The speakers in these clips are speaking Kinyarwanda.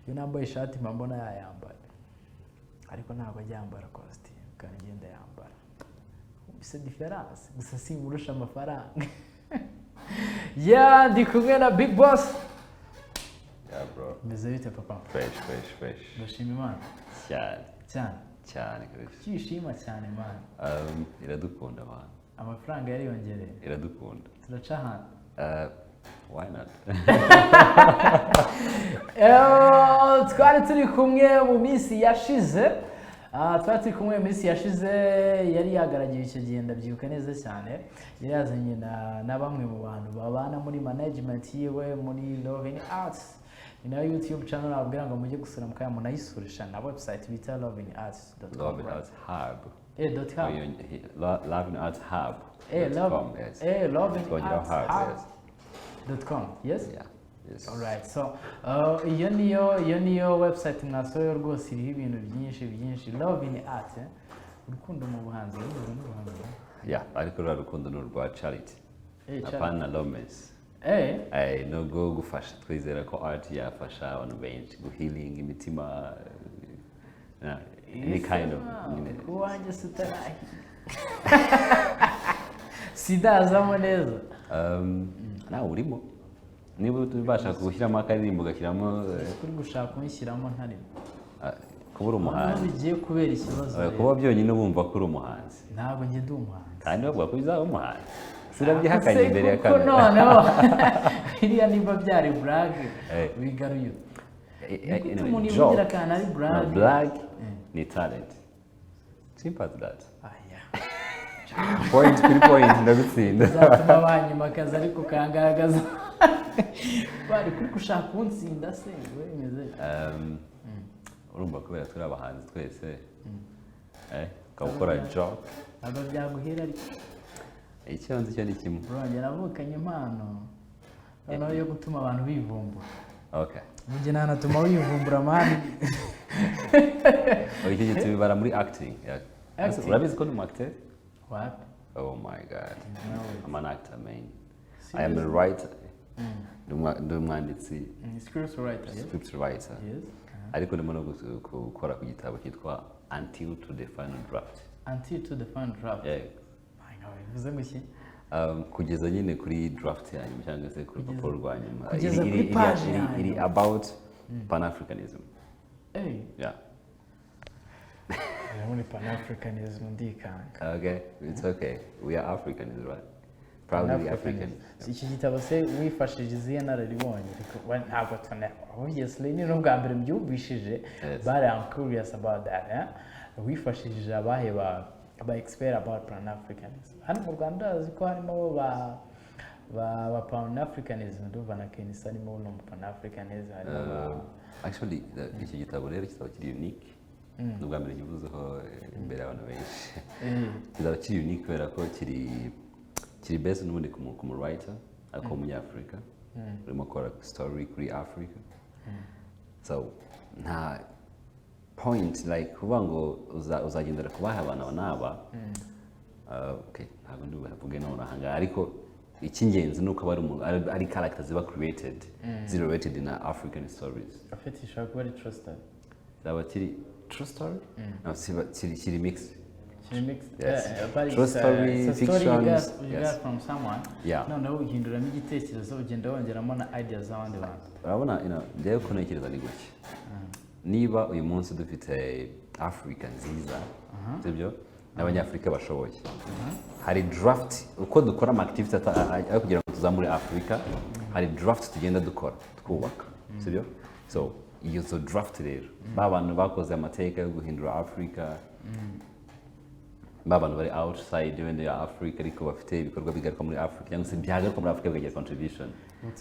Iyo nambaye ishati mba mbona yayambaye, ariko ntabwo ajya yambara kositimu kandi ngenda yambara. Wumvise différence? Gusa simurusha amafaranga. Yeah, ndi kumwe na Big Boss. Yeah, bro. Meze bite, papa? Fresh, fresh, fresh. Ndashima Imana. Cyane. Cyane. Cyane kabisa. Cyishima cyane, man. Iradukunda, man. Amafaranga yariyongereye. Iradukunda. Turaca ahantu. Why not? Twari turi kumwe mu minsi yashize. Twari turi kumwe mu minsi yashize, yari yagaragiwe icyo gihe, ndabyibuka neza cyane. Yari yazanye na bamwe mu bantu babana muri management yiwe muri Love in Arts. Ni nayo YouTube channel nababwira ngo mujye gusura mukaya munayisurisha, na website bita loveinarts.com. Love in Arts Hub. Dot hub. Oh, Love in Arts Hub. Dot love, com, yes. Love in Twongeraho Arts Hub, Hub yes. dot com, yes. Yeah. Yes. Alright, so iyo niyo website mwasohoye rwose, iriho ibintu byinshi byinshi. Love in Art, eh? Urukundo mu buhanzi, urukundo n'ubuhanzi. Yeah, ariko ruriya rukundo ni urwa charity. Charity. Apana romance. Nubwo gufasha, twizera ko art yafasha abantu benshi guhealing imitima, any kind of nyine. Uwanjye sitarahi sidazamo neza. Nawe urimo, niba ubasha gushyiramo akaririmbo ugashyiramo Kuri gushaka kunshyiramo ntarimo. Ah, kuba uri Noneho umuhanzi. bigiye kubera ikibazo rero. Kuba byonyine bumva ko uri umuhanzi. Ntabwo njye ndi umuhanzi. Kandi bavuga ko uzaba umuhanzi, sirabyihakanye imbere ya Kuko kamera. Noneho biriya niba byari blague, bigaruye. Ni gute Anyway, umuntu joke. yivugira akantu ari No, blague? Blague ni talent, simple as that. Aya. Point kuri point, ndagutsinda. Uzatuma banyimakaza ariko ukangaragaza bari kuri gushaka kuntsinda se we bimeze? Urumva kubera turi abahanzi twese, ukaba ukora joke. Ntabwo byaguhira ariko. Icyo nzi cyo ni kimwe. Urongera navukanye impano noneho yo gutuma abantu bivumbura. Njye nanatuma wivumbura, man. Oh, icyo gihe tubibara muri acting, yeah. Acting? Urabizi ko ndi umu acteur? Wapi. Oh my God. No. I'm an actor, man. I am a writer. Ndi umwanditsi. Script writer, yes. Script writer. Yes. Ariko ndimo no gukora ku gitabo cyitwa Until to the Final Draft. Until to the Final Draft. Yeah. My God, bivuze ngo iki? Kugeza nyine kuri draft ya nyuma cyangwa se ku rupapuro rwa nyuma. Kugeza kuri page ya Iri nyuma. About Pan-Africanism. Hey. Yeah. Muri Pan-Africanism ndikanga. Okay, it's okay. We are Africans, right? Proudly African. Si iki gitabo se wifashishije izihe nararibonye? Ariko ntabwo tuna, obviously ni n'ubwa mbere mbyumvishije. But I'm curious about that, eh? Wifashishije abahe ba expert about Pan-Africanism hano mu Rwanda? Uzi ko harimo ba Pan-Africanism, ndumva na Kenisa arimo no mu Pan-Africanism, harimo ba Actually, iki gitabo rero kizaba kiri unique. Ni ubwa mbere nkivuzeho imbere y'abantu benshi. Kizaba kiri unique kubera ko kiri based n'ubundi ku mu writer ariko w'umunyafurika urimo gukora story kuri Africa. So nta point like kuvuga ngo uzagendera ku bahe abantu aba n'aba. Okay, ntabwo ndi buvuge none aha ngaha, ariko icy'ingenzi ni uko aba ari ari character ziba created, ziri related na African stories. Afite ishobora kuba ari true story. Zaba kiri true story, no, kiri mixed. Kiri mixed. Yes. But True it's, story, it's a story you fictions, got, you yes. got from someone. Noneho uhinduramo igitekerezo, ugenda wongeramo na ideas z'abandi bantu. Urabona, njyewe uko ntekereza ni gutya: niba uyu munsi dufite Afurika nziza, sibyo, n'Abanyafurika bashoboye, hari draft uko dukora ama activity ayo kugira ngo tuzamure Afurika, hari draft tugenda dukora twubaka, sibyo? So iyo zo draft rero, ba bantu bakoze amateka yo guhindura Afurika, ba bantu bari outside wenda ya Africa ariko bafite ibikorwa bigaruka muri Africa cyangwa se byagaruka muri Africa bikagira contribution,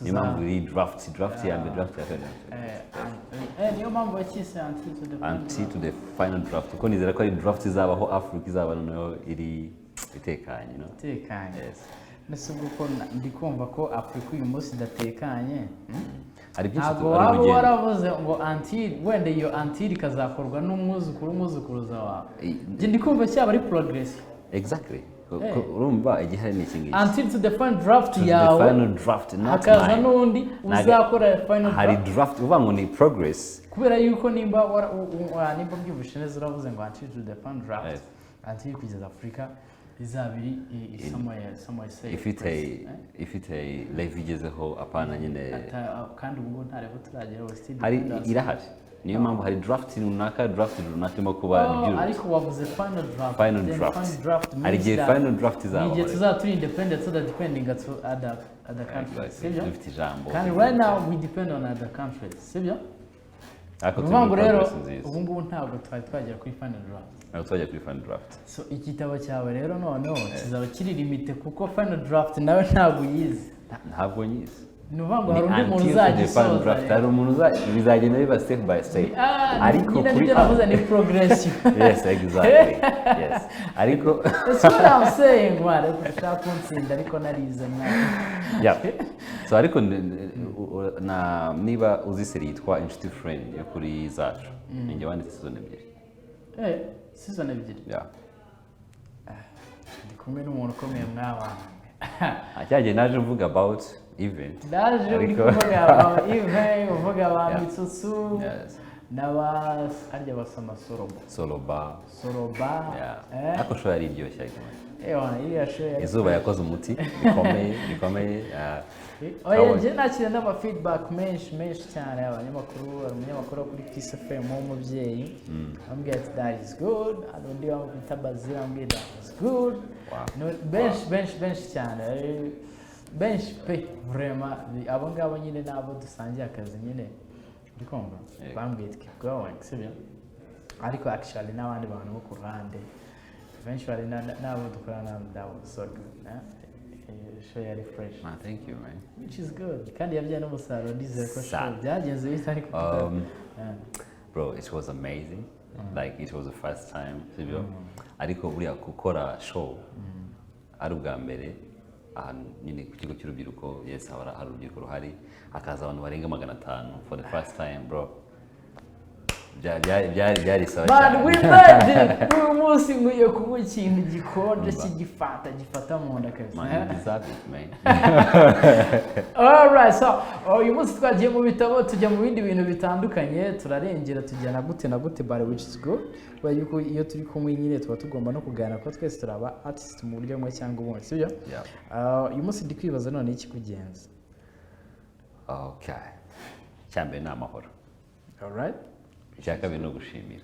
niyo mpamvu iri draft ya mbere, draft ya kabiri. Niyo mpamvu bakise Until to the Final. Until to the Final Draft, kuko nizera ko ari draft izabaho, Africa izaba noneho iri itekanye, no? Itekanye. Yes. Mbese ubwo ko ndi kumva ko Afurika uyu munsi idatekanye, Hari byinshi Ntabwo ari waba urugendo. waravuze ngo until, wenda iyo until ikazakorwa n'umwuzukuru w'umwuzukuruza wawe. Njye ndi kumva cyaba ari progress. Exactly. Urumva igihari ni iki ngiki. Until to the final draft To the yawe, final draft, not hakaza mine. n'undi uzakora final Hari draft. Draft uvuga ngo ni progress. Kubera yuko nimba nimba mbyumvise neza, uravuze ngo until to the final draft, until kugeza Afurika izaba iri somewhere safe Ifite place, eh? ifite level igezeho, apana nyine. Kandi ubu ngubu nta level turageraho, still Hari dependence. Irahari, niyo mpamvu hari draft runaka irimo kuba Oh, reviewed. ariko wavuze final draft. Final Then draft. final draft Hari means igihe that final draft ni izabaho igihe rero. tuzaba turi independent, tutadepending to other countries, sibyo? Dufite ijambo. Kandi right now we depend on other countries, sibyo? Ariko Ni turi ukuvuga muri ngo rero progress nziza. ubu ngubu ntabwo twari twagera kuri final draft. Ntabwo twajya kuri final draft. So igitabo cyawe rero noneho kizaba kiri limité, kuko final draft nawe ntabwo uyizi. Ntabwo nyizi. Ni ukuvuga ngo hari undi muntu Until to the final uzagisoza draft rero. Hari umuntu bizagenda biba step by step. Ah, Ariko nyine kuri nibyo navuze, ni progression. Yes, exactly, yes, ariko That's what I'm saying, man. Ushaka kuntsinda ariko narize, mwana. Yeah, so ariko na niba uzi série yitwa Inshuti Friend yo kuri Zacu, ninjye wanditse season 2. Eh, season 2? Yeah. Ndi kumwe n'umuntu ukomeye mw'abana. Ah, cyagihe naje mvuga about event. Ndaje uri kuvuga aba Ive, uvuga aba Mitsutsu n'aba harya basoma Sorobo. Soloba. Soroba. Yeah. Eh. Ariko show yari iryoshye ariko. Ewana, iriya show yari Izuba yakoze umuti bikomeye bikomeye, ah. Oya, Twabonye. njye nakira n'ama feedback menshi menshi cyane. Abanyamakuru, hari umunyamakuru wo kuri Kiss FM w'umubyeyi ambwira ati "That is good." Hari undi bita Bazil ambwira "That is good." No, benshi benshi benshi cyane. Benshi pe, vraiment abo ngabo nyine nabo dusangiye akazi nyine, uri kumva? Yego. Bambwiye ati "Keep going," sibyo? Ariko actually n'abandi bantu bo ku ruhande eventually n'abo dukorana, that was so good, eh? Show yari fresh. Man, thank you, man. Which is good, kandi yabyaye n'umusaruro. Ndizere ko Sa. show byagenze bite ariko? Bro, it was amazing. Like, it was the first time, sibyo? Ariko buriya gukora show ari ubwa mbere ahantu nyine ku kigo cy'urubyiruko, yes, haba hari urubyiruko ruhari, hakaza abantu barenga 500 for the first time, bro. Byari sawa Man, cyane. we made it! Uyu munsi nkwiye kunywa ikintu gikonje cy'igifanta gifata mu nda kabisa. Man, you deserve it, man. Alright, so uyu munsi twagiye mu bitabo, tujya mu bindi bintu bitandukanye, turarengera tujyana gute na gute, but which is good, kubera yuko iyo turi kumwe nyine tuba tugomba no kuganira, kuko twese turi aba artist mu buryo bumwe cyangwa ubundi, sibyo? Yeah. Uyu munsi ndi kwibaza none ikikugenza. Okay. Icya mbere ni amahoro. Alright. Icya kabiri ni ugushimira.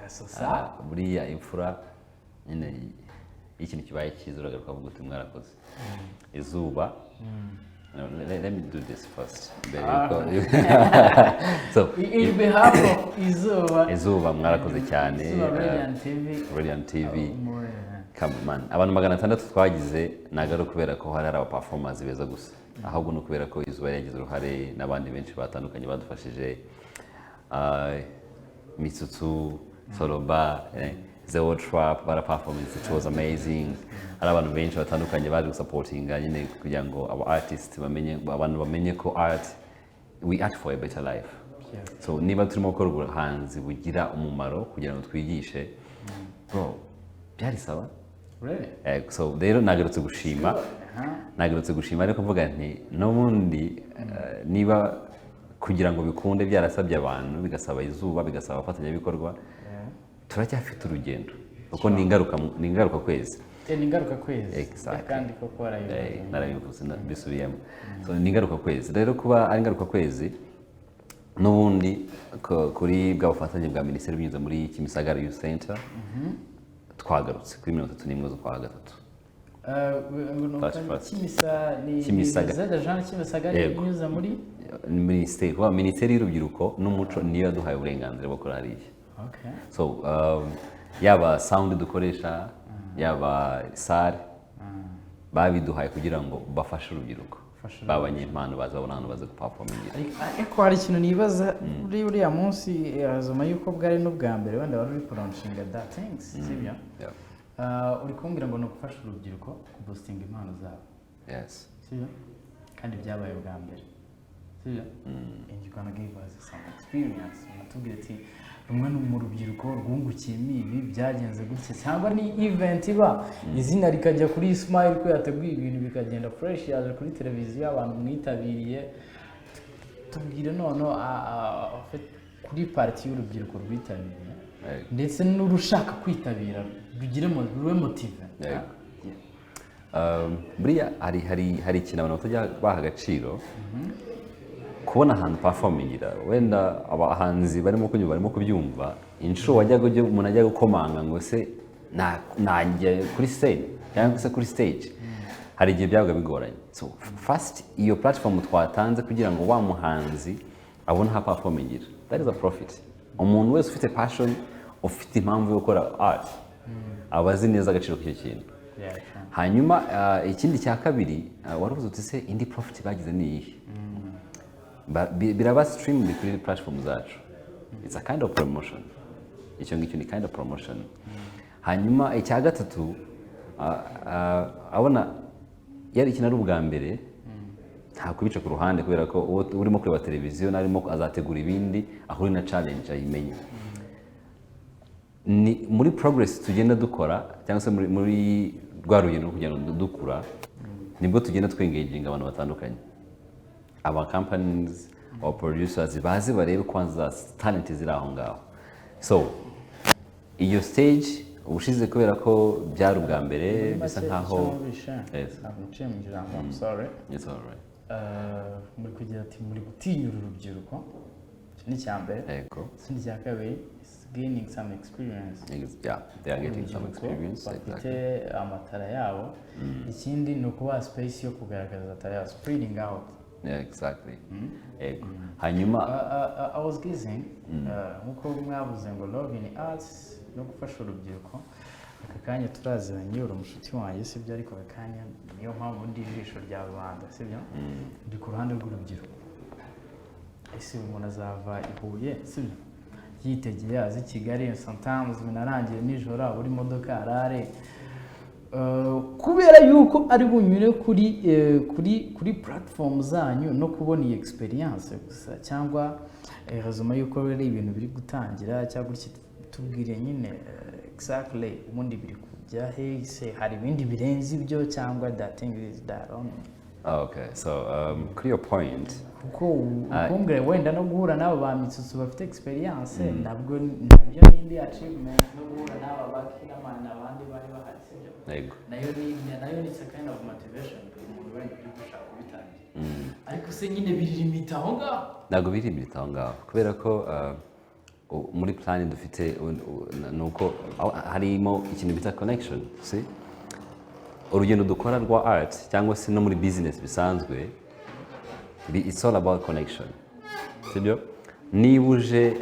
That's what's up. Ah, buriya imfura nyine, iyo ikintu kibaye cyiza uragaruka ukavuga uti "Mwarakoze." Izuba. No, let me do this first mbere yuko, so In behalf of Izuba. Izuba, mwarakoze cyane. Izuba Radiant TV. Radiant TV. More, Come on. Abantu 600 twagize ntabwo ari ukubera ko hari aba performers beza gusa, ahubwo ni ukubera ko Izuba yagize uruhare n'abandi benshi batandukanye badufashije. Mitsutsu, Soloba, Zero Trap bara performance, it was amazing. Hari abantu benshi batandukanye baje gusupportinga nyine kugira ngo aba artists bamenye, abantu bamenye ko art, we art for a better life. So niba turimo gukora ubuhanzi bugira umumaro kugira ngo twigishe, bro, byari sawa. Really? So rero nagarutse gushima. Nagarutse gushima, ariko mvuga nti n'ubundi niba kugira ngo bikunde byarasabye abantu, bigasaba Izuba, bigasaba abafatanyabikorwa, turacyafite urugendo, kuko ni ingaruka kwezi. Ni ingaruka kwezi. Exactly. Kandi koko warabivuze. Narabivuze, mbisubiyemo. So ni ingaruka kwezi rero, kuba ari ingaruka kwezi n'ubundi kuri bwa bufatanye bwa minisiteri binyuze muri Kimisagara Youth Center, twagarutse kuri 31 z'ukwa gatatu. 31st. Kimisa ni Kimisagara. Zeda Jean Kimisagara. Yego. Inyuze muri Minisiteri, kuba Minisiteri y'Urubyiruko n'Umuco niyo yaduhaye uburenganzira bwo gukora hariya. So yaba sound dukoresha, yaba salle, babiduhaye kugira ngo bafashe urubyiruko Bafashe. b'abanyempano baza babona ahantu baza guperformingira. Ariko hari ikintu nibaza kuri uriya munsi, yazuma yuko bwari n'ubwa mbere wenda wari uri kulaunchinga that things, sibyo? Yeah. Uri kumbwira ngo ni ugufasha urubyiruko kuboostinga impano zabo, sibyo? Kandi byabaye ubwa mbere, sibyo? And you gonna give us some experience, unatubwira ati Rumwe ni mu rubyiruko rwungukiyemo ibi, byagenze gutya, cyangwa ni event iba izina rikajya kuri Ismail ko yateguye ibintu bikagenda fresh, yaje kuri televiziyo, abantu mwitabiriye. Tubwire noneho kuri part y'urubyiruko rwitabiriye ndetse n'urushaka kwitabira, rugire rube motivé. Yego. Buriya hari ikintu abantu batajya baha agaciro, kubona ahantu performingira. Wenda abahanzi barimo kunyumva, barimo kubyumva, inshuro wajyaga ujya, umuntu ajya gukomanga ngo se najya kuri scene cyangwa se kuri stage, hari igihe byabaga bigoranye. So first, iyo platform twatanze kugira ngo wa muhanzi abone aho performingira, that is a profit. Umuntu wese ufite passion, ufite impamvu yo gukora art, aba azi neza agaciro k'icyo kintu. Hanyuma ikindi cya kabiri, wari uvuze uti se indi profit bagize ni iyihe? Biraba streamed kuri platform zacu, it's a kind of promotion. Icyo ngicyo ni kind of promotion. Hanyuma icya gatatu, abona yari ikintu ari ubwa mbere, nta kubica ku ruhande, kubera ko uwo urimo kureba televiziyo n'arimo azategura ibindi ahure na challenge ayimenye. Ni muri progress tugenda dukora, cyangwa se muri rwa rugendo rwo kugenda dukura, nibwo tugenda twengaginga abantu batandukanye, aba companies, aba producers, baze barebe kwanza talent ziri aho ngaho. So iyo stage ubushize, kubera ko byari ubwa mbere, bisa nkaho Yes. Ntabwo nciye mu ijambo, I'm sorry. It's all right. Muri kugira ati muri gutinyura urubyiruko, icyo ni icya mbere. Ikindi cya kabiri is gaining some experience. Yeah, they are getting some Urubyiruko experience. bafite amatara yabo. Ikindi ni ukubaha space yo kugaragaza atara yabo, spreading out. Yeah, exactly. Yego. Hanyuma I was guessing, nkuko mwavuze ngo love in arts no gufasha urubyiruko, aka kanya turaziranye, uri umushuti wanjye, sibyo? Ariko aka kanya niyo mpamvu ndi ijisho rya rubanda, sibyo? Ndi ku ruhande rw'urubyiruko. Ese umuntu azava i Huye, sibyo, yitegeye azi i Kigali, sometimes binarangiye nijoro, abura imodoka arare, kubera yuko ari bunyure kuri platform zanyu no kubona iyi experience gusa, cyangwa rezuma yuko ari ibintu biri gutangira, cyangwa gutya? Tubwire nyine exactly ubundi biri kujya he se? Hari ibindi birenze ibyo, cyangwa that thing is that on? Okay, so kuri your point, Kuko ukumbwira wenda no guhura n'aba ba mitsutsu bafite experience, nabwo nabyo ni indi achievement, no guhura n'aba ba Killaman abandi bari bahari, sibyo? Yego. Nayo ni a kind of motivation ku muntu wenda uri gushaka kubitangira. Ariko se nyine biririmita aho ngaho? Ntabwo biririmita aho ngaho, kubera ko muri plan dufite ni uko harimo ikintu bita connection. See? Urugendo dukora rwa art cyangwa se no muri business bisanzwe, it's all about connection, sibyo? Niba uje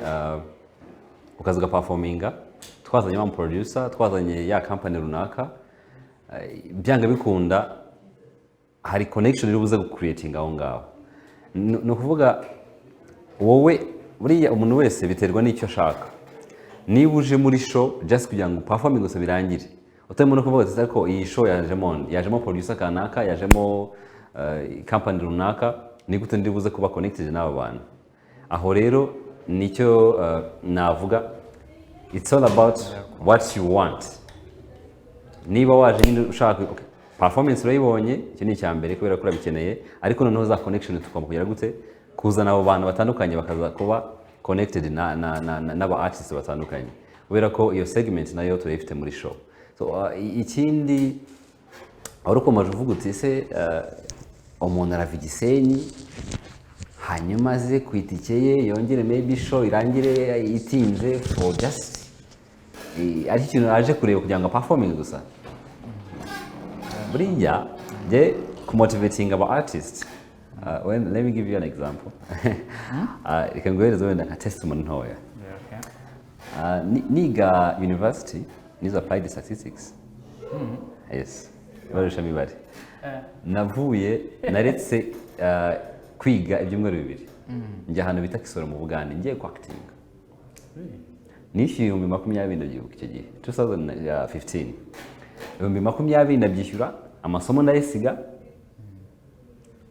ukaza ugaperforminga, twazanye wa producer, twazanye ya company runaka, byanga bikunda hari connection iri buze gucreating aho ngaho. Ni ukuvuga wowe, buriya umuntu wese biterwa n'icyo ashaka. Niba uje muri show just kugira ngo performing gusa birangire, utarimo no kuvuga ati ariko iyi show yajemo producer kanaka, yajemo company runaka, ni gute ndi buze kuba connected n'aba bantu? Aho rero nicyo navuga, it's all about what you want. Niba waje nyine ushaka, okay, performance urayibonye, icyo ni icya mbere kubera ko urabikeneye. Ariko noneho za connection tugomba kugira gute? Kuzana abo bantu batandukanye bakaza kuba connected na n'aba artists batandukanye, kubera ko iyo segment nayo turayifite muri show. So ikindi wari ukomeje uvuga uti ese umuntu arava i Gisenyi, hanyuma aze ku itike ye, yongere maybe show irangire itinze, for just ari ikintu aje kureba kugira ngo performing gusa? Buriya njye kumotivating aba artist, let me give you an example. Reka nguhereze wenda nka testimony ntoya. Niga university, nize applied statistics, yes, ibarurishamibare. Navuye, naretse kwiga ibyumweru 2, njya ahantu bita Kisoro mu Bugande, ngiye kwactinga. Nishyuye 20,000, ndabyibuka icyo gihe 2015, 20,000 ndabyishyura, amasomo ndayisiga,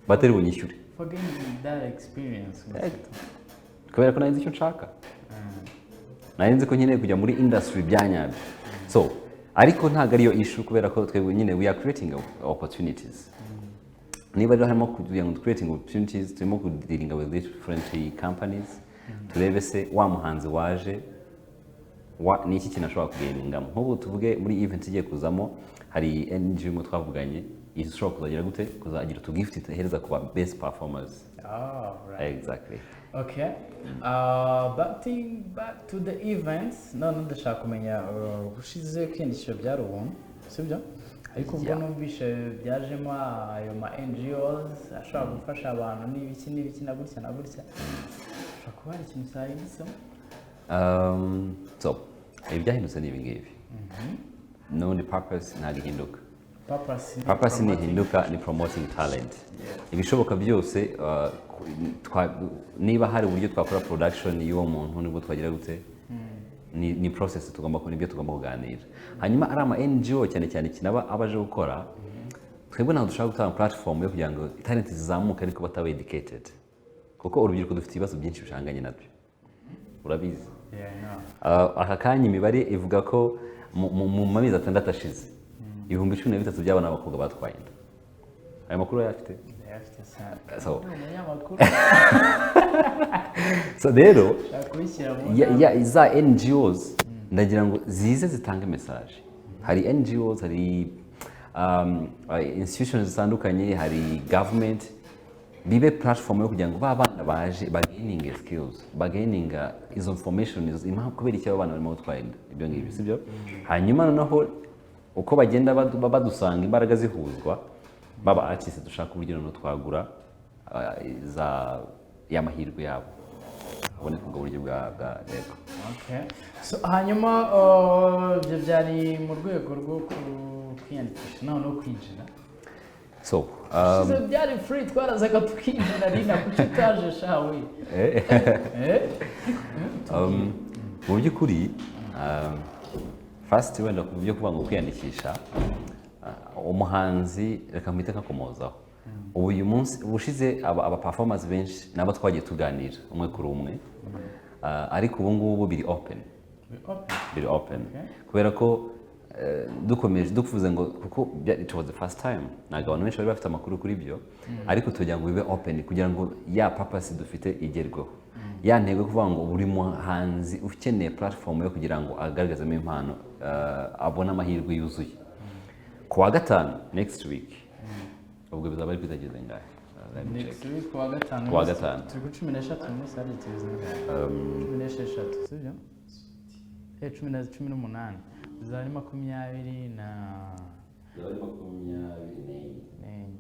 batari bunyishyure. For gaining that experience. Kubera ko nari nzi icyo nshaka. Nari nzi ko nkeneye kujya muri industry bya nyabyo. So ariko ntabwo ariyo issue, kubera ko twebwe nyine we are creating opportunities. Niba rero harimo kugira ngo creating opportunities, turimo kudealinga with different companies, turebe se wa muhanzi waje ni iki kintu ashobora kugainingamo. Nk'ubu tuvuge muri event igiye kuzamo, hari NGO imwe twavuganye ishobora kuzagira gute, kuzagira utugift ihereza ku ba best performers. Ah, right. Exactly. Okay. Back to the events. None ndashaka kumenya, ubushize kwiyandikisha byari ubuntu, sibyo? Ariko ubwo numvishe byajemo ayo ma NGOs ashobora gufasha abantu n'ibiki n'ibiki na gutya na gutya. Ushobora kuba hari ikintu cyahindutseho? So ibyahindutse ni ibi ngibi. N'ubundi purpose ntabwo ihinduka. Purpose ni Purpose promoting. ntihinduka, ni promoting talent. Ibishoboka byose, niba hari uburyo twakora production y'uwo muntu, nibwo twagira gute, ni process tugomba, nibyo tugomba kuganira. Hanyuma ari ama NGO cyane cyane, ikintu aba aje gukora, twebwe ntabwo dushaka gutanga platform yo kugira ngo talent zizamuke ariko bataba educated, kuko urubyiruko dufite ibibazo byinshi bishanganye nabyo, urabizi. Yeah, I know. Aka kanya imibare ivuga ko mu mezi 6 ashize, 13,000 by'abana b'abakobwa batwaye inda. Ayo makuru urayafite? Ndayafite sana. So, Ni umunyamakuru. so rero Ushaka kubishyira mu za NGOs ndagira ngo zize zitange message. Hari NGOs, hari institutions zitandukanye, hari government, bibe platform yo kugira ngo ba bana baje bagaininge skills, bagaininga izo information, izo impamvu kubera icyo abo bana barimo gutwara inda, ibyo ngibyo, sibyo? Hanyuma noneho uko bagenda badusanga, imbaraga zihuzwa, baba artist, dushaka uburyo noneho twagura za y'amahirwe yabo, haboneka ubwo buryo bwa yego. Okay. So, hanyuma ibyo byari mu rwego rwo kwiyandikisha, naho no kwinjira. So Ushize byari free, twarazaga tukinjira. Rina, kuki utaje shawe? Eh? Mu by'ukuri, first wenda ku byo kuvuga ngo kwiyandikisha, umuhanzi, reka mpite nkakomozaho ubu uyu munsi. Ubushize aba performers benshi nabo twagiye tuganira umwe kuri umwe, ariko ubu ngubu biri open. Open. Biri open kubera ko dukomeje dukuvuze ngo kuko it was the first time, ntabwo abantu benshi bari bafite amakuru kuri byo, ariko tugira ngo bibe open kugira ngo ya purpose dufite igerweho, ya ntego yo kuvuga ngo buri muhanzi ukeneye platform yo kugira ngo agaragazemo impano, abone amahirwe yuzuye. Ku wa gatanu next week, ubwo bizaba ari kwitageze ngahe? Let me check. Next week kuwa gatanu. Kuwa gatanu. Turi kuri 13 uyu munsi, hari tugeze ngahe? 16, sibyo? 18, bizaba ari makumyabiri na Bizaba ari 24. N'enye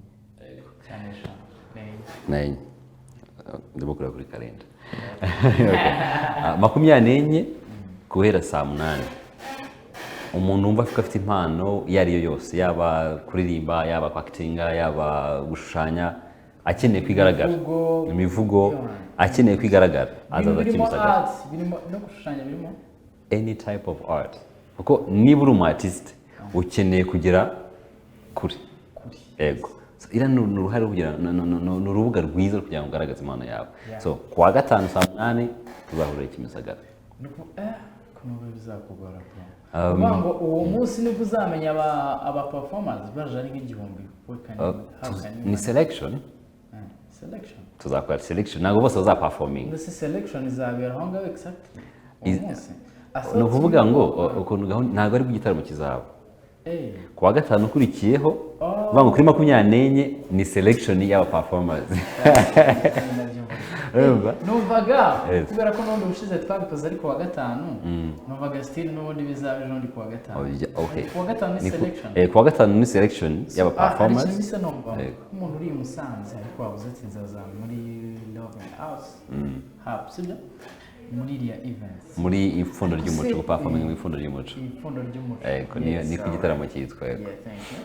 cyane, eshanu, n'enye. N'enye, ndimo kureba kuri kalenda. Okay. 24 guhera saa 8, umuntu wumva ko afite impano iyo ari yo yose, yaba kuririmba, yaba kwakitinga, yaba gushushanya, akeneye kwigaragara, Imivugo. imivugo, akeneye kwigaragara, azaza Ibintu birimo Kimisagara. Arts birimo, no gushushanya birimo. Any type of art, kuko niba uri umu artiste ukeneye kugera kure. Kuri. Yego. So, iriya ni uruhare rwo kugira ni urubuga rwiza rwo kugira ngo ugaragaze impano yawe. So ku wa gatanu saa 8 tuzahurira i Kimisagara. Nuko ko nubwo bizakugora bro. Uvuga ngo uwo munsi nibwo uzamenya aba performers baje ari nk'igihumbi, we can how can you Ni selection. Selection. Tuzakora selection, ntabwo bose bazaperforminga. Mbese selection izabera aho ngaho exactly uwo munsi? Ni ukuvuga ngo ukuntu gahunda, ntabwo ari bwo igitaramo kizaba ku wa gatanu ukurikiyeho. Uvuga ngo kuri 24 ni selection y'aba performers. Urumva? Numvaga Yes. kubera ko n'ubundi ubushize twabikoze ari kuwa gatanu, numvaga still n'ubundi bizaba ejo bundi kuwa gatanu. Oya, okay. Kuwa gatanu ni selection. Kuwa gatanu ni selection y'aba Ah, hari ikintu performers. bisa numva Yego. nk'umuntu uri i Musanze, ariko wabuze ati nzaza muri Love and House Hub, sibyo, muri iriya event. Muri ipfundo ry'umuco, Se- guperforming mu ipfundo ry'umuco. Ipfundo ry'umuco. Yego, niyo niko igitaramo cyitwa, yego. Yeah, thank you.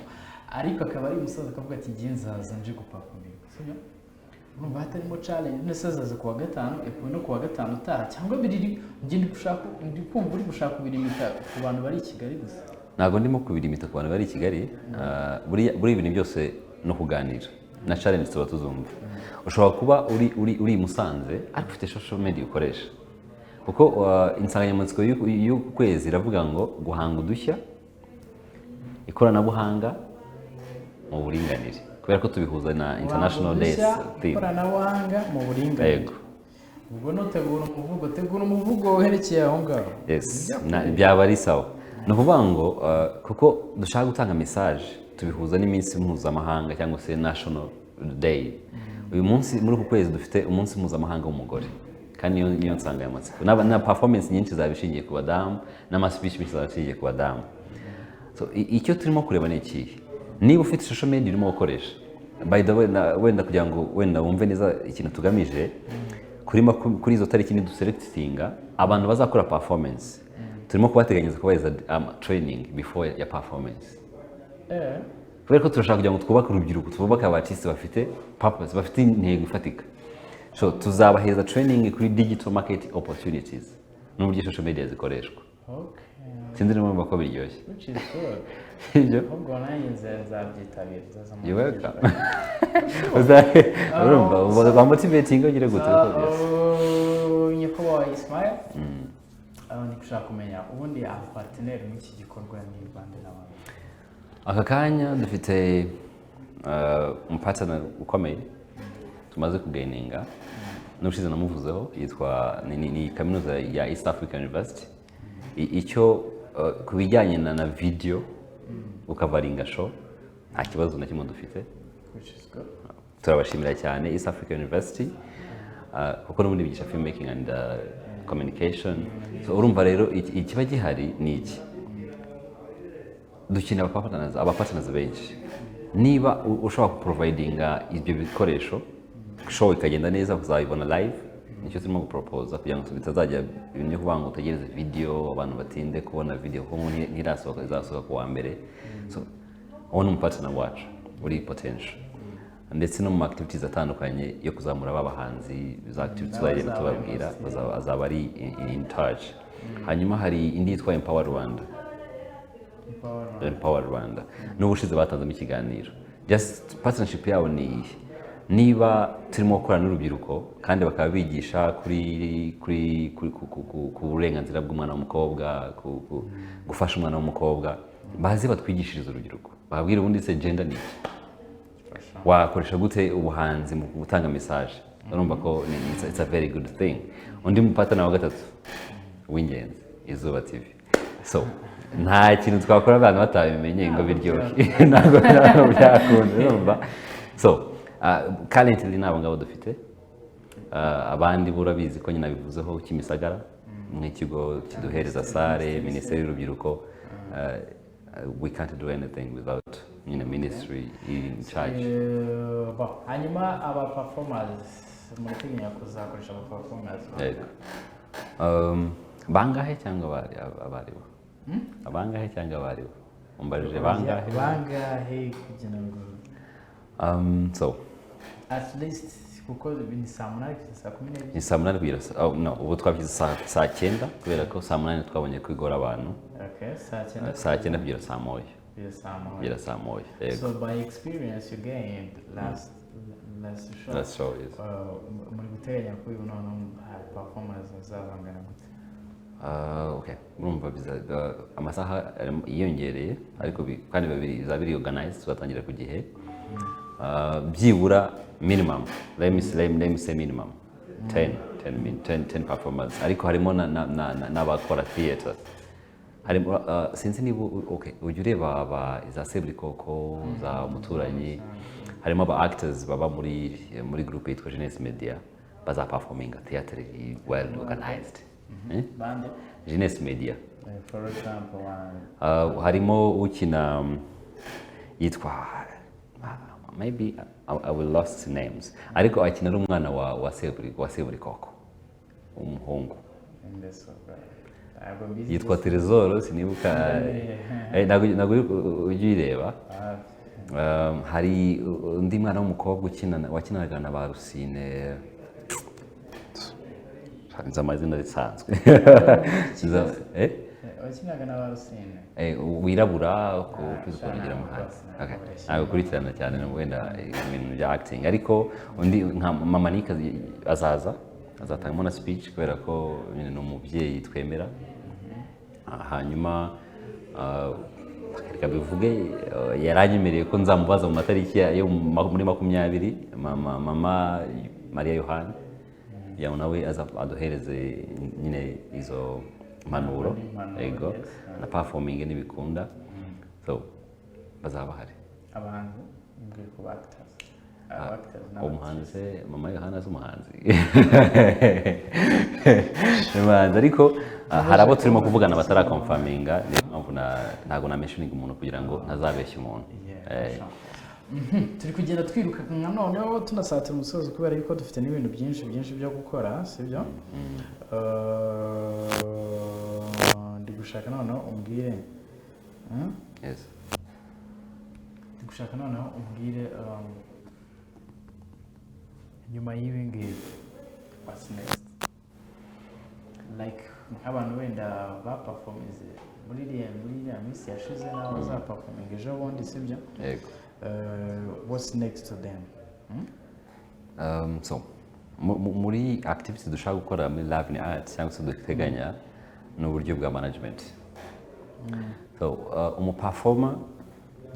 Ariko akaba ari umusaza, akavuga ati ngiye nzaza nje guperforminga, sibyo? Urumva hatarimo challenge? None se azaza kuwa gatanu epfo no kuwa gatanu utaha cyangwa biri? Njye ndi gushaka, ndi kumva uri gushaka kubilimita ku bantu bari i Kigali gusa. Ntabwo ndimo kubilimita ku bantu bari i Kigali. Buriya ibintu byose no kuganira na challenge tuba tuzumva. Ushobora kuba uri i Musanze ariko ufite social media ukoresha. Kuko insanganyamatsiko y'uku kwezi iravuga ngo guhanga udushya, ikoranabuhanga mu buringanire, kubera ko tubihuza na International Days Udushya, theme. ikoranabuhanga mu buringanire. Yego. Ubwo nutegura umuvugo, tegura umuvugo werekeye aho ngaho. Yes, byaba ari sawa. Ni ukuvuga ngo kuko dushaka gutanga message, tubihuza n'iminsi mpuzamahanga cyangwa se national day. Uyu munsi, muri uku kwezi, dufite umunsi mpuzamahanga w'umugore, kandi niyo nsanganyamatsiko. Na performance nyinshi zaba ishingiye ku badamu, n'ama speech menshi zaba ashingiye ku badamu. So, icyo turimo kureba ni ikihe? Niba ufite social media urimo gukoresha, by the way, wenda kugira ngo wenda wumve neza ikintu tugamije, kuri izo tariki niduselectinga abantu bazakora performance, turimo kubateganyiriza kubaheza training before ya performance, kubera ko turashaka kugira ngo twubake urubyiruko, twubake aba artiste bafite purpose, bafite intego ifatika. So tuzabaheza training kuri digital market opportunities n'uburyo social media zikoreshwa. Sinzi niba mwumva ko biryoshye. Which is good. Sibyo? Ahubwo nanjye nzabyitabira, nzaza mu You welcome. Urumva ba motivating ugire gute uko byose. Nyakubahwa Ismail, ndi gushaka kumenya ubundi aba partner muri iki gikorwa ni bande n'abantu? Aka kanya dufite umupartner ukomeye tumaze kugaininga, n'ubushize namuvuzeho, yitwa ni kaminuza ya East African University. Icyo ku bijyanye na video ukavaringa show, nta kibazo na kimwe dufite. Which is good. Turabashimira cyane East African University, kuko n'ubundi bigisha filmmaking and communication. So urumva rero ikiba gihari ni iki: dukeneye abapartners benshi. Niba ushobora kuprovidinga ibyo bikoresho, show ikagenda neza, uzayibona live. Nicyo turimo gupropoza kugira ngo bitazajya ibintu byo kuvuga ngo utegereze video, abantu batinde kubona video, kuko ntirasohoka, izasohoka ku wa mbere. So uwo ni umupartner wacu uri potential, ndetse no mu activities atandukanye yo kuzamura ba bahanzi, za activities tuzagenda Bazaba tubabwira, azaba ari in touch. Hanyuma hari indi yitwa Empower Rwanda. Empower Rwanda. Empower Rwanda n'ubushize batanzemo ikiganiro. Just partnership yabo ni iyi: niba turimo gukorana n'urubyiruko kandi bakaba bigisha kuri ku burenganzira bw'umwana w'umukobwa, gufasha umwana w'umukobwa, baze batwigishirize urubyiruko, bababwire ubundi se gender ni iki, wakoresha gute ubuhanzi mu gutanga message. Urumva ko it's a very good thing. Undi mupartner wa gatatu w'ingenzi, Izuba TV. So nta kintu twakora abantu batabimenye ngo biryohe, ntabwo byakunda, urumva. So currently ni abo ngabo dufite. Abandi bo urabizi ko nyine bivuzeho Kimisagara nk'ikigo kiduhereza salle, Minisiteri y'Urubyiruko. We can't do anything without nyine ministry in charge. Bon, hanyuma aba performers, murateganya kuzakoresha aba performers? Yego. Bangahe cyangwa abaribo? Abangahe cyangwa abaribo? Umbajije bangahe? Bangahe kugira ngo So at least, kuko ni saa 8 kugeza saa 12. Ni saa 8 kugera oh, no, ubu twabishyize saa 9, kubera ko saa 8 twabonye ko igora abantu. Okay, saa 9. Saa 9 kugera saa 1. Kugeza saa 1. Kugera saa 1, yego. So by experience you gained last show, Last show, yes. Muri guteganya ko uyu noneho hari performance zazangana gute? Okay, urumva amasaha yiyongereye, ariko kandi babiri bizaba biri organized, tuzatangira ku gihe. Byibura minimum, let me say minimum 10 10 performers, ariko harimo n'abakora theater harimo, sinzi niba okay, ujya ureba aba za Seburikoko, za Umuturanyi, harimo aba actors baba muri group yitwa Jeunesse Media, baza performinga theater well organized. Eh? Bande? Jeunesse Media. For example, one? Harimo ukina yitwa maybe I will lost names, ariko akina ari umwana wa Seburikoko umuhungu. Ntabwo mbizi. Yitwa Trezor, sinibuka. Ntabwo ujya uyireba. Hari undi mwana w'umukobwa ukina, wakinaga na ba Rusine, nzi amazina risanzwe. Eh? Wakinaga na ba Rusine? Wirabura kugira muhanzi. Okay. Ntabwo ukurikirana cyane wenda ibintu bya acting, ariko undi nka Mama Nick azaza, azatangamo na speech, kubera ko nyine ni umubyeyi twemera. Hanyuma reka bivuge, yaranyemereye ko nzamubaza mu matariki yo muri 20, mama Mariya Yohani, kugira ngo nawe aza aduhereze nyine izo mpanuro. Impanuro, Yego. Na performing nibikunda, so bazaba bahari. Abahanzi, mbwiye ku ba actors, aba actors n'aba Umuhanzi se, mama Yohana si umuhanzi? Ni umuhanzi, ariko hari abo turimo kuvugana bataraconfirminga. Niyo mpamvu ntabwo namentioninga umuntu kugira ngo ntazabeshya umuntu. Turi kugenda twirukanka, noneho tunasatira umusozo, kubera yuko dufite n'ibintu byinshi byinshi byo gukora, sibyo? Ndi gushaka noneho umbwire, Yes. Ndi gushaka noneho umbwire, nyuma y'ibi ngibi, what's next? Like nk'abantu wenda baperforminze muri iriya minsi yashize n'abo bazaperforminga ejo bundi, sibyo? Yego. What's next to them? Hmm? So muri activity dushaka gukora muri Love in Art cyangwa se duteganya ni uburyo bwa management. So umuperformer,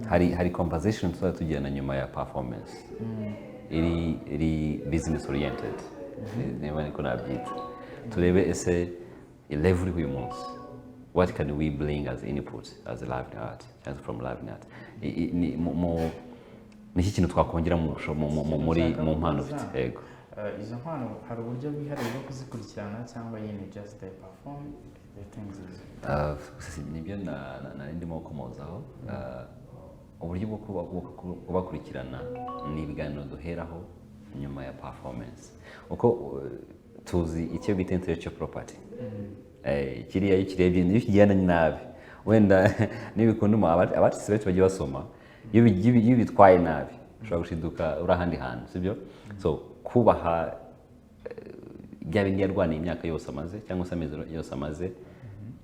hari conversation tuzajya tugirana nyuma ya performance iri business oriented, niba niko nabyita. Turebe ese level uriho uyu munsi, what can we bring as input as a Love in Art cyangwa se from Love in Art? Ni iki kintu twakongera mu busho- mu- mu- mu- muri mu mpano ufite? Yego. Izo mpano hari uburyo bwihariye bwo kuzikurikirana, cyangwa nyine just they perform the things is Nibyo nari ndimo gukomozaho. Uburyo bwo kubakurikirana ni ibiganiro duheraho nyuma ya performance, uko tuzi icyo bita intellectual property. Kiriya iyo ukirebye, iyo ukijyana nabi, wenda n'ibikunda abartiste benshi bagiye basoma, iyo bitwaye nabi ushobora gushiduka uri ahandi hantu, sibyo? So kubaha bya bindi yarwaniye imyaka yose amaze cyangwa se amezi yose amaze,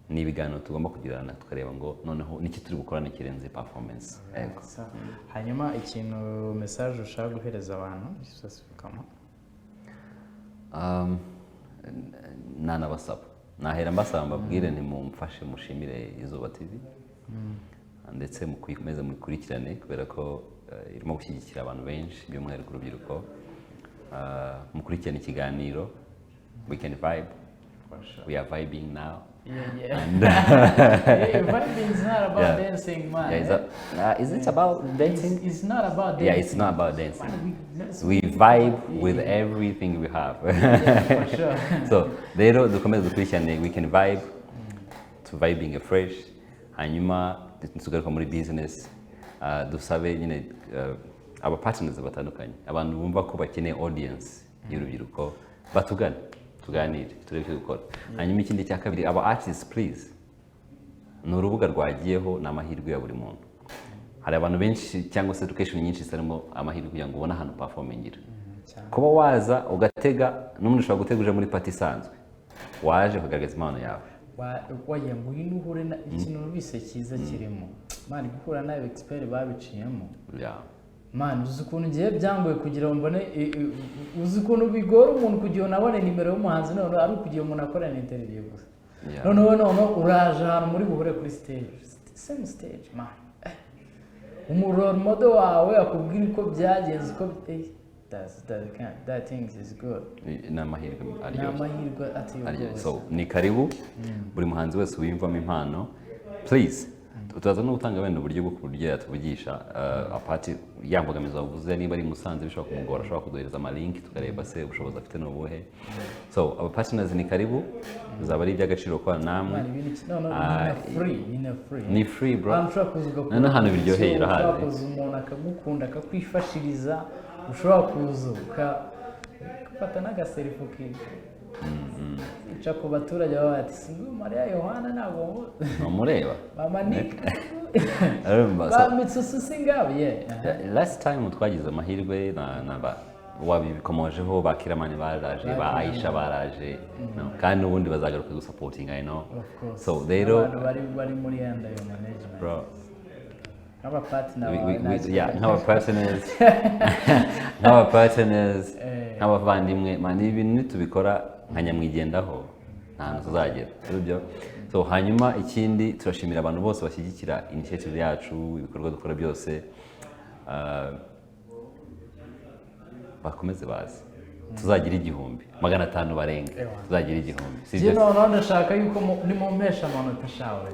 ni ibiganiro tugomba kugirana, tukareba ngo noneho niki turi gukora n'ikirenze performance. Yego. So, hanyuma ikintu, message ushaka guhereza abantu specifically? Nanabasaba, nahera mbasaba, mbabwire ntimumfashe mushimire Izuba TV, ndetse mukomeze mukurikirane, kubera ko irimo gushyigikira abantu benshi, by'umwihariko urubyiruko. Mukurikirane ikiganiro Weekend Vibe. We are vibing now. Yeah. And Yeah, vibing is not about dancing, man. Yeah, is it about dancing? It's not about dancing. Yeah, it's not about dancing. Man, We vibe with everything we have. Yeah, for sure. So rero dukomeze dukurikirane Weekend Vibe, to vibing fresh. Hanyuma tugaruka muri business, dusabe nyine aba partners batandukanye, abantu bumva ko bakeneye audience y'urubyiruko, batugane, tuganire, turebe icyo dukora. Hanyuma ikindi cya kabiri, aba artists, please, ni urubuga rwagiyeho, ni amahirwe ya buri muntu. Hari abantu benshi cyangwa se education nyinshi zitarimo amahirwe kugira ngo ubone ahantu performingira. Cyane. Kuba waza ugatega, n'umuntu ushobora gutega uje muri party isanzwe, waje ukagaragaza impano yawe. Wagira ngo ngwino uhure na ikintu numvise cyiza kirimo, man, guhura n'aba expert babiciyemo. Man, uzi ukuntu ngiye byangoye kugira ngo mbone, uzi ukuntu bigora umuntu kugira ngo nabone nimero y'umuhanzi, noneho ari ukugira umuntu akorana interview gusa. Noneho uraje ahantu muri buhure kuri stage, same stage, man. Umu role model wawe akubwira uko byagenze, uko that things is good. Ni amahirwe Ni aryoshye. amahirwe ateye Aryoshye. ubwoba. So ni karibu buri muhanzi wese wiyumvamo impano, please. Turaza no gutanga wenda uburyo bwo ku buryo yatuvugisha, apart ya mbogamizi wavuze, niba ari i Musanze bishobora kumugora, ashobora kuduhereza amalinki, tukareba se ubushobozi afite ni ubuhe. So aba partners, ni karibu, bizaba ari iby'agaciro gukorana namwe. Man, ibintu no, ni free, ni free. Ni free, bro. Ahantu ushobora kuza ugakora N'ahantu biryoheye ushobora urahazi. kuza umuntu akagukunda, akakwifashiriza, ushobora kuza ugafata n'agaselfie, ukica ku baturage, baba bati: "Si nguyu Mariya Yohana?" Ntabwo Ntumureba. Mama Nick. Urumva, Ba Mitsusu singabo, yeah. Yeah, last time twagize amahirwe na ba wabikomojeho, ba Kiramani baraje, ba Aisha baraje, no, kandi n'ubundi bazagaruka gusupportinga, you know. Of course. So rero abantu bari muri under your management, bro, nk'abapartner bawe, yeah, nk'aba partners, Eh. nk'abavandimwe, man, ibi bintu nitubikora nka nyamwigendaho, nta Nta hantu tuzagera, sibyo? So hanyuma ikindi, turashimira abantu bose bashyigikira initiative yacu, ibikorwa dukora byose. Bakomeze baze, tuzagira 1500 barenga, tuzagira 1000, si Njye byo? Noneho ndashaka yuko nimumpesha amanota shawe,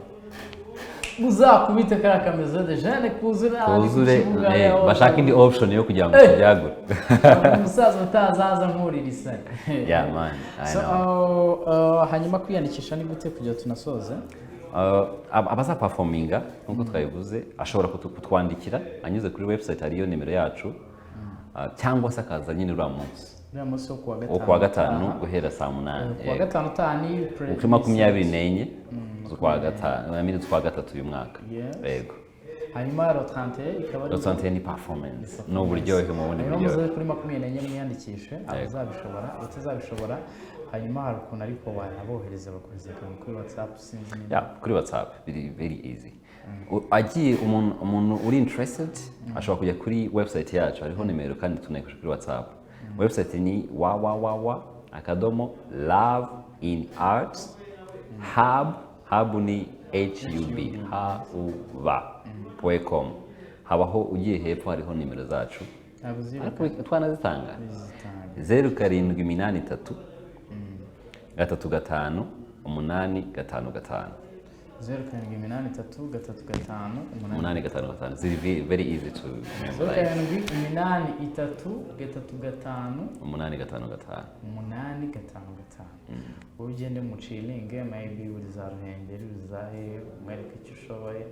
muzakubite kariya ka maison de jeunes kuzure ahandi ku Kuzure. kibuga yaho. Bashaka indi option yo kugira ngo tubyagure. Umusaza utazaza nkurira isari. Yeah man, I So, know. Hanyuma kwiyandikisha ni gute kugira tunasoze? Abazaperforminga nk'uko twabivuze, ashobora kutwandikira anyuze kuri website, hariyo nimero yacu, cyangwa se akaza nyine uriya munsi. Uriya munsi wo kuwa gatanu. Wo kuwa gatanu. Utaha. Guhera saa 8. Kuwa gatanu utaha ni Kuri 24 z'ukwa gatanu, I mean, z'ukwa gatatu uyu mwaka. Yes. Yego. Hanyuma le 31 ikaba ari Le 31 ni performance, ni uburyohe mu bundi Hanyuma buryohe. muze kuri 24 mwiyandikishe, abazabishobora, abatazabishobora. Hanyuma hari ukuntu ariko wanabohereza, bakohereza akantu kuri WhatsApp, sinzi niba Yeah, kuri WhatsApp biri very easy. Agiye umuntu uri interested ashobora kujya kuri website yacu, hariho nimero kandi tunayikoresha kuri WhatsApp. Website ni www.love in arts hub, hub ni hub, h u b .com. Habaho ugiye hepfo hariho nimero zacu. Ntabwo uzibuka? Ariko twanazitanga. Zitanga. 0783 35 855. 0783 35 8. 855. Ziri very easy to Zeru memorize. 783 35 855. 855. Wowe ugende muchillinge, maybe uri za Ruhengeri, uri za hehe, umwereke icyo ushoboye,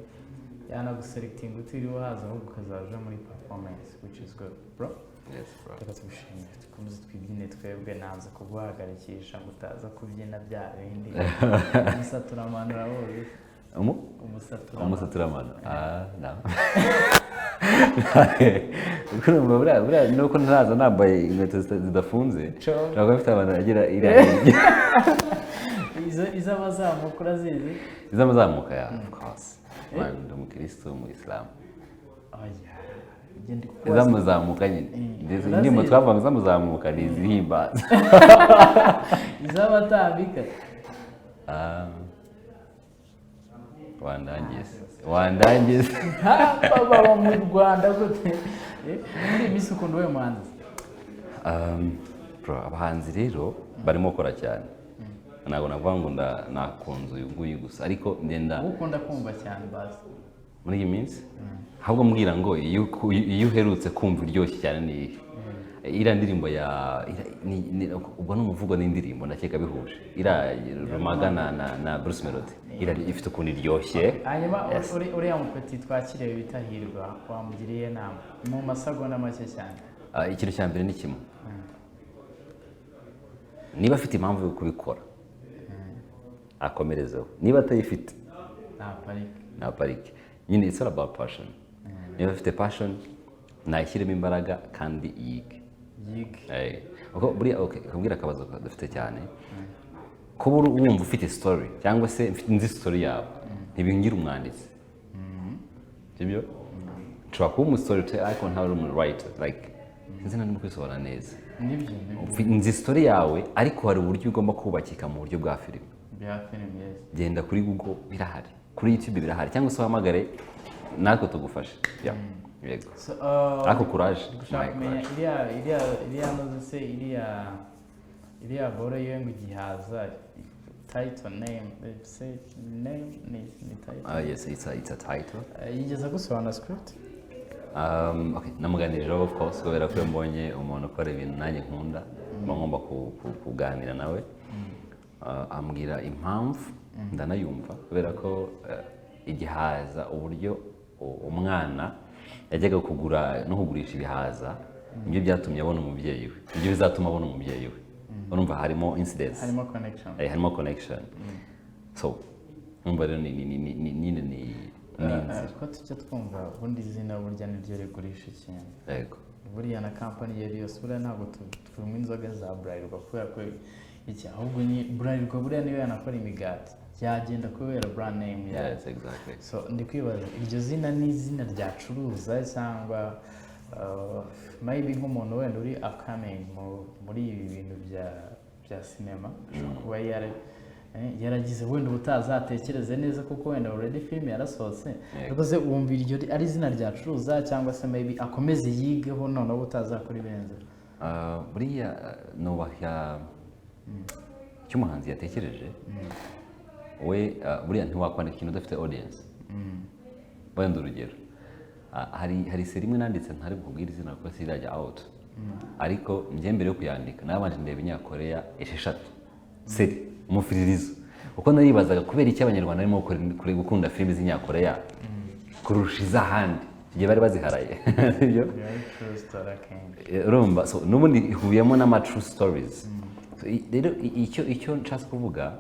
yanaguselectinga utiriwe haza, ahubwo ukazaja muri performance, which is good, bro. Yes bro. Reka tugushimire, dukomeze twibyine. Twebwe nanze kuguhagarikisha ngo utaza kubyina bya bindi, umusaturamanura wowe. Umu? Umusaturamanura. Umusaturamano, ah no, kuko urumva buriya nuko ntaraza nambaye inkweto zidafunze. Ntabwo mfite abantu bagira iriya hirya. Izo iz'abazamuka urazizi? Iz'amazamuka, ya, of course. Man, ndi umukristo, umuyisilamu. Oya, ibyo ndi kukubaza. Izamuzamuka nyine. Urazizi? Indirimbo twavanga izamuzamuka ni izihimbaza. Iz'abatambika? Ah, wandangiza, wandangiza. Baba mu Rwanda gute? Muri iyi minsi ukunda uwuhe muhanzi? Bro, abahanzi rero barimo gukora cyane, ntabwo navuga ngo nakunze uyu nguyu gusa, ariko ngenda Uwo ukunda kumva cyane basi. Muri iyi minsi ahubwo mbwira ngo iyo uherutse kumva iryoshye cyane ni iyihe? Iriya ndirimbo ya ubwo ni umuvugo n'indirimbo, ndakeka bihuje, iriya Rumaga na Bruce Melody, iriya ifite ukuntu iryoshye. Hanyuma Yes. uriya mupeti twakiriye bita Hirwa, wamugiriye inama mu masegonda make cyane? Ah, ikintu cya mbere ni kimwe: niba afite impamvu yo kubikora akomerezeho, niba atayifite nta parike. Nta parike nyine. It's all about passion. Niba afite passion, nayishyiremo imbaraga kandi yige. Yige. Kuko buriya, okay, kubwira akabazo dufite cyane, kuba wumva ufite story cyangwa se nzi story yawe, ntibingira umwanditsi, sibyo? Nshobora kuba umustoryteller ariko ntabe ari umu writer, like sinzi ndimo kwisobanura neza. Nibyo, nibyo. Nzi story yawe, ariko hari uburyo ugomba kubakika mu buryo bwa filime. Bya filime, yes. Genda kuri Google birahari, kuri YouTube birahari, cyangwa se uhamagare natwe tugufashe. Yeah. Yego. So, Ariko courage. Gushaka My kumenya courage. iriya noze se, iriya boro yiwe ngo igihaza, title name, say name ni title. Yes, it's a title. Yigeze agusobanura script? Okay, namuganirijeho of course, kubera ko iyo mbonye umuntu ukora ibintu nanjye nkunda, mba ngomba kuganira nawe. Ambwira impamvu, ndanayumva, kubera ko igihaza, uburyo umwana yajyaga kugura no kugurisha ibihaza, nibyo byatumye abona umubyeyi we, nibyo bizatuma abona umubyeyi we. Urumva harimo incidents. Harimo connection. Harimo connection. So urumva rero ni ni ni ni ni nyine ni inzira. Ko tujya twumva ubundi izina burya niryo rigurisha ikintu. Yego. Buriya na kampani iyo ari yose, buriya ntabwo tunywa inzoga za Bralirwa kubera ko iki, ahubwo ni Bralirwa. Buriya niyo yanakora imigati yagenda kubera brand name yayo. Yes, exactly. So ndi kwibaza, iryo zina ni izina ryacuruza cyangwa maybe nk'umuntu wenda uri upcoming muri ibi bintu bya sinema ashobora kuba yari Yaragize wenda ubutazatekereze neza, kuko wenda already film yarasohotse. Ariko se wumva iryo ari izina ryacuruza, cyangwa se maybe akomeze yigeho, noneho ubutazakora ibirenze? Ah, buriya nubaha icyo umuhanzi yatekereje we. Buriya ntiwakwandika ikintu udafite audience. Wenda urugero, hari série imwe nanditse, ntari bukubwire izina kuko sirajya out, ariko njye mbere yo kuyandika nabanje ndeba inyakoreya 6 série umufiririzo, kuko naribazaga kubera iki Abanyarwanda barimo gukunda filimi z'inyakoreya kurusha iz'ahandi. Igihe bari baziharaye, sibyo? Urumva, so n'ubundi ihuriyemo n'ama true stories. So, rero icyo nshatse kuvuga,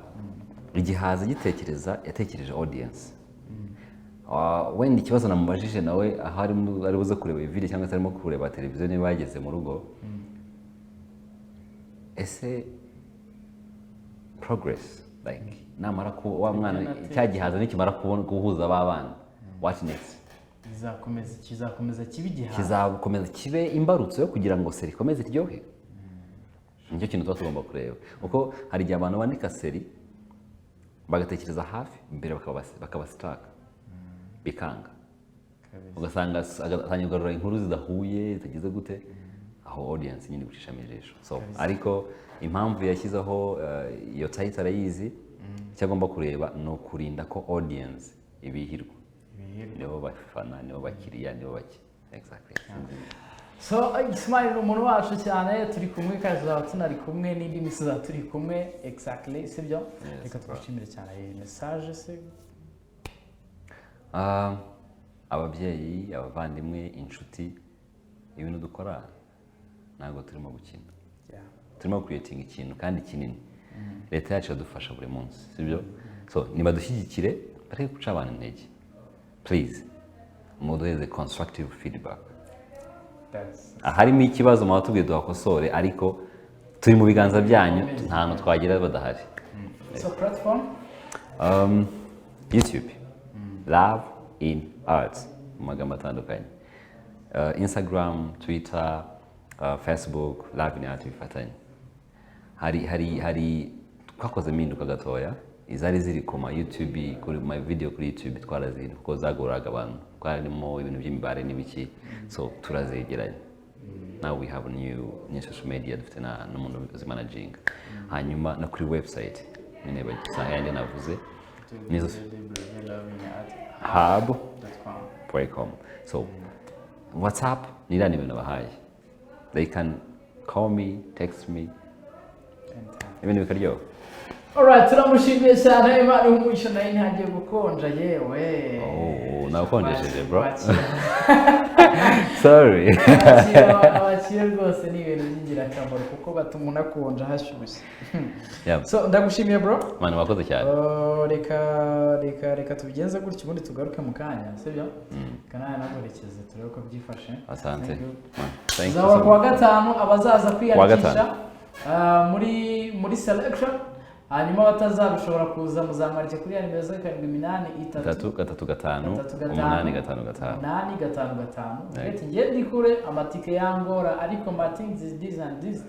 igihaza gitekereza, yatekereje audience. Wenda ikibazo namubajije nawe aho ari buze kureba iyi video cyangwa se arimo kureba televiziyo niba yageze mu rugo: ese progress, like namara ku wa mwana, cya gihaza nikimara kubona guhuza ba bana, what next? Kizakomeza, kizakomeza kibe igihaza. Kizakomeza kibe imbarutso yo kugira ngo série ikomeze iryohe. Nicyo kintu tuba tugomba kureba, kuko hari igihe abantu bandika série bagatekereza hafi mbere, bakaba stuck, bikanga, ugasanga agatangira kugarura inkuru zidahuye, zitagize gute, aho audience nyine gucishamo ijisho. So ariko impamvu yashyizeho iyo title arayizi. Icyo agomba kureba ni ukurinda ko audience ibihirwa, nibo bafana, nibo bakiriya, nibo baki, exactly. So Ismail ni umuntu wacu cyane, turi kumwe kandi tuzaba tunari kumwe n'indi minsi tuzaba turi kumwe, exactly, sibyo? Yes, reka bro. tugushimire cyane. Iyi message se? Ababyeyi, abavandimwe, inshuti, ibintu dukora ntabwo turimo gukina. Turimo creating ikintu kandi kinini. Leta yacu iradufasha buri munsi, sibyo? So nibadushyigikire, bareke guca abantu intege. Please muduheze constructive feedback. Aharimo ikibazo muba duhakosore, ariko turi mu biganza byanyu, nta hantu twagera badahari. So platform? YouTube, Love in Arts mu magambo atandukanye, Instagram, Twitter, Facebook, Love in Art bifatanye. Hari twakoze impinduka gatoya, izari ziri ku ma YouTube, kuri ma video kuri YouTube twarazihinduye kuko zagoraga abantu, twarimo ibintu by'imibare n'ibiki, so turazegeranya. Now we have new social media, dufite na n'umuntu uzimanaginga. Hanyuma no kuri website nyine bagisanga yandi navuze nizo hub .com. So WhatsApp ni iriya nimero nabahaye, they can call me, text me, ibintu bikaryoha. Alright, turamushimiye cyane. Imana umugisha. Nayo ntagiye gukonja yewe. Oh, nakonjesheje bro. Abakire. Sorry. Abakire rwose ni ibintu by'ingirakamaro kuko batuma unakonja hashyushye. So ndagushimiye, bro. Man, wakoze cyane. Oh, reka tubigenze gutya, ubundi tugaruke mu kanya, sibyo? Reka nawe naguherekeze turebe uko byifashe. Asante. Thank you. Man, thank you Tuzahora so ku wa much. gatanu, abazaza kwiyandikisha Gatanu. muri selection, hanyuma abatazabishobora kuza muzamwarike kuri ya nimero 0783 3 3 5 3 5 8 5 5 8 5 5. Ati ngiye ndi kure, amatike yangora, ariko my things is this and this,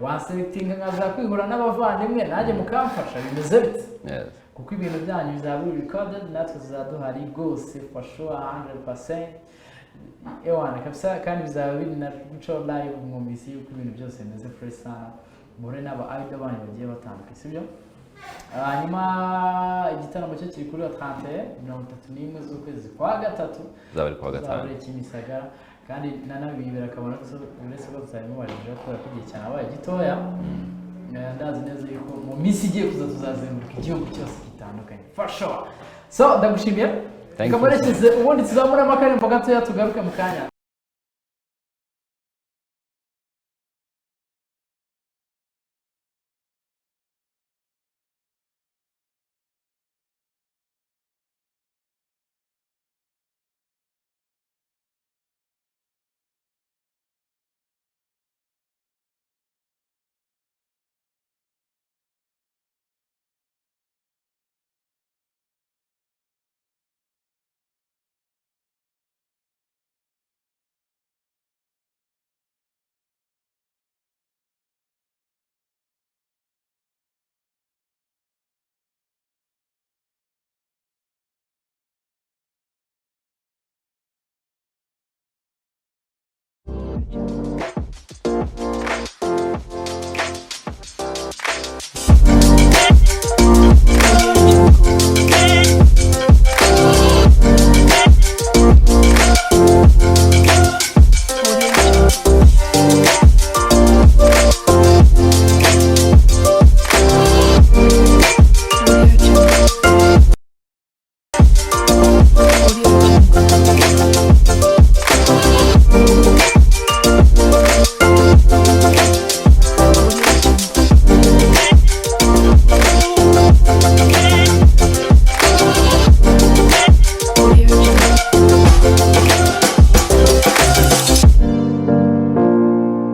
wanselectinga nkaza kwihura n'abavandimwe nanjye mukamfasha, bimeze bite? Yes. Kuko ibintu byanyu bizaba biri recorded, natwe tuzaba duhari rwose, for sure, 100%, ewana kabisa, kandi bizaba biri na guca live. Mwumvise yuko ibintu byose bimeze fresh sana, muhure n'aba idol banyu bagiye batandukanye, sibyo? Hanyuma igitaramo cyo kiri kuri wa 31, 31 z'ukwezi kwa gatatu. Zaba ari kuwa gatanu. Tuzaba Kimisagara, kandi nanabibera akamaro ko uretse ko tutabimubajije kubera ko igihe cyanabaye gitoya. Ndazi neza yuko mu minsi igiye kuza tuzazenguruka igihugu cyose gitandukanye, for sure. So ndagushimiye. Thank Reka you. murekeze, ubundi tuzamuremo akarembo gatoya, tugaruke mu kanya.